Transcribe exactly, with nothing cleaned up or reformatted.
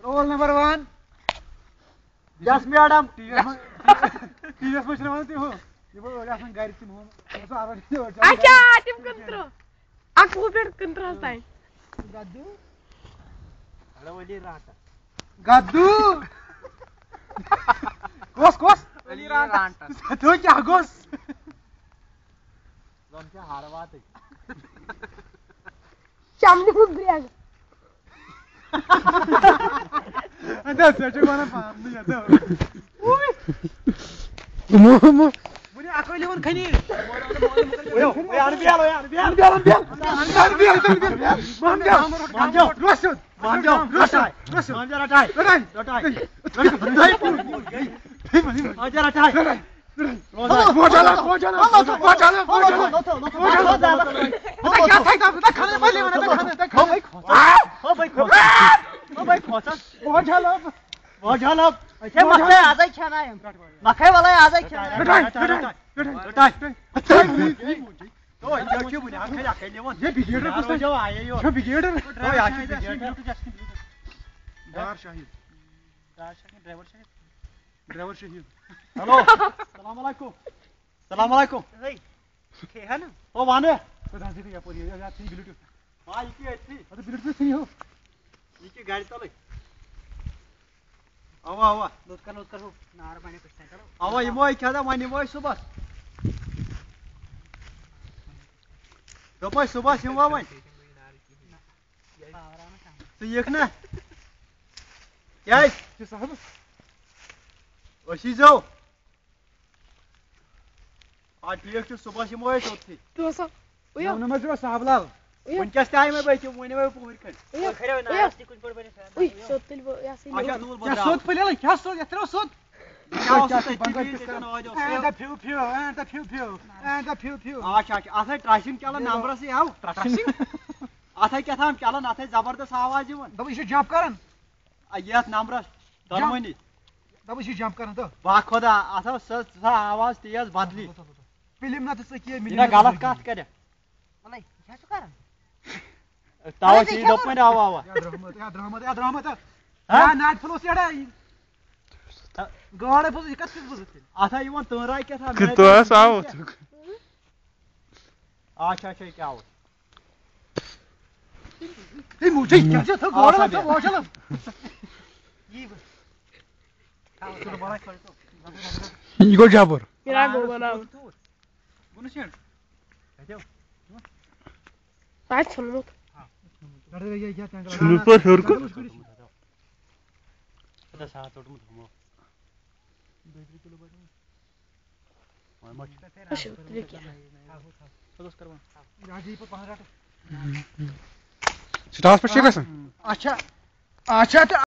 Roll number one. Yes, madam. T V یَس منٛز، T V یَس منٛز چھِنہٕ وَنان تُہۍ ہُہ، یہِ گوٚو أڑۍ آسان گَرِ تِم ہُم، یِم آسان اَوَے أڑۍ چھِ آسان اچھا، گَرِ۔ تِم کٕنترٕ۔ اَکوُہ پٮ۪ٹھ کٕنترٕہَس تام۔ گَدُ۔ گَدُ۔ کۄس، کۄس؟ علی رانٹا۔ ژےٚ تھوٚو کیٛاہ گوٚژھ؟ زَن چھِ ہَر واتٕے۔ شملہِ ہُنٛد برٛٮ۪گ۔ اَدٕ حظ، ژےٚ چھُے وَنان پانہٕ یَتھ۔ یِمو، یِمو۔ وٕنہِ اَکٲے لِوَن کھٔنی۔ ڈرائیور شاہد۔ ڈرائیور شاہد۔ السلام علیکم۔ السلام علیکم۔ ہے، کھے ہا نہٕ۔ او، وَن۔ خۄدا ژےٚ یَپٲرۍ یہِ، یَتھ ژھٕنہِ بِلیوٗٹُتھ۔ آ، یہِ کہِ أتھی۔ اَدٕ بِلیوٗٹُتھ ژھٕنہِ ہو۔ یہِ کہِ گاڑِ تَلٕے۔ اَوا، اَوا۔ لوٚت کر، لوٚت کر ہُہ۔ نار بَنہِ کُنہِ ساتہٕ۔ اَوا، یِمو ہے کھٮ۪تھ، وۄنۍ یِمو ہے صُبحَس۔ دوٚپمَے صُبحَس یِمو وۄنۍ۔ ژٕ یِکھ نا؟ کیٛازِ؟ أسۍ ییٖزیو۔ آ، ٹھیٖک چھُ، صُبحَس یِمو أسۍ اوٚتتھٕے۔ تُل سا، اُیو۔ نَو نَمبر چھُ صاحب لال۔ اُیو۔ وٕنکٮ۪س تہِ آیہِ مےٚ بٔچھِ، وٕنہِ مےٚ پوٗرۍ کھٔنٛڈۍ۔ اُیو۔ کھٔرِو نا، اُیو۔ اَسہِ تہِ کُنہِ پٲٹھۍ بَنہِ فین۔ اُے، سیوٚد تُلہِ بہٕ، یہِ ہسا یہِ اچھا، نیوٗر۔ تُل بہٕ کیٛاہ درٛاو۔ سیوٚد پٕلے، کیٛاہ سیوٚد؟ یَتھ ترٛٲو سیوٚد۔ کیٛاہ اوس کیٛاہ تۄہہِ چھُ بنٛگَس تِم کِس ییٚتٮ۪ن کران؟ آوازِ اوس؟ اَہَن سا پھِو پھِو، اَہَن سا پھِو پھِو، اَہَن سا پھِو پھِو۔ اچھا، اچھا، اَتھ ہے ٹرٛسِنٛگ چَلان اَوا۔ نمبرَس یہِ آو ٹرٛسِنٛگ۔ اَتھ ہے کیٛاہ تام چَلان، اَتھ ہے زبردست آواز یِوان۔ دوٚپُن، یہِ چھُ جمپ کران۔ آ، یَتھ نمبرَس جمپ۔ دۄنوٕنی۔ دوٚپُن، یہِ چھُ جمپ کران تہٕ۔ واہ خۄدا، اَتھ ٲس سۄ، سۄ آواز تیز بدلی۔ فِلم نہ تہٕ ژٕ کینٛہہ، یہِ مِلہِ نہ نہ غلط کَتھ کَرِ۔ وَلَے، یہِ کیٛاہ چھُ کران؟ تَوَے چھِ یہِ دوٚپمَے اَوا، اَوا۔ یا درٛامُت، یا درٛامُت، یا درٛامُت۔ ہا؟ یا ناٹہِ پھوٚل اوس یَڑا۔ گاڈَے پھوٚل، یہِ کَتھ چھُس بہٕ زٕ تیٚلہِ؟ اَتھ ہا یِوان تۭرَے کیٛاہ تھا، کہِ میٹہِ تُہۍ ٲس پھوٚل آوُت۔ کیٛاہ؟ اچھا، اچھا، یہِ کیٛاہ اوس؟ ہے، موجی، کیٛاہ چھُ؟ تھٲو گاڈَے، آسا تھٲو بیٚہہ۔ واجَلَے۔ یہِ گوٚو جبر۔ یہِ گوٚو بناوُن۔ تَتہِ ژھُنمُت۔ ژھُنمُت پَتہٕ ہیوٚر کُن۔ اچھا، تُلِو کیٛاہ۔ سٹاس پٮ۪ٹھ چھِ گژھان؟ اچھا، اچھا، تہٕ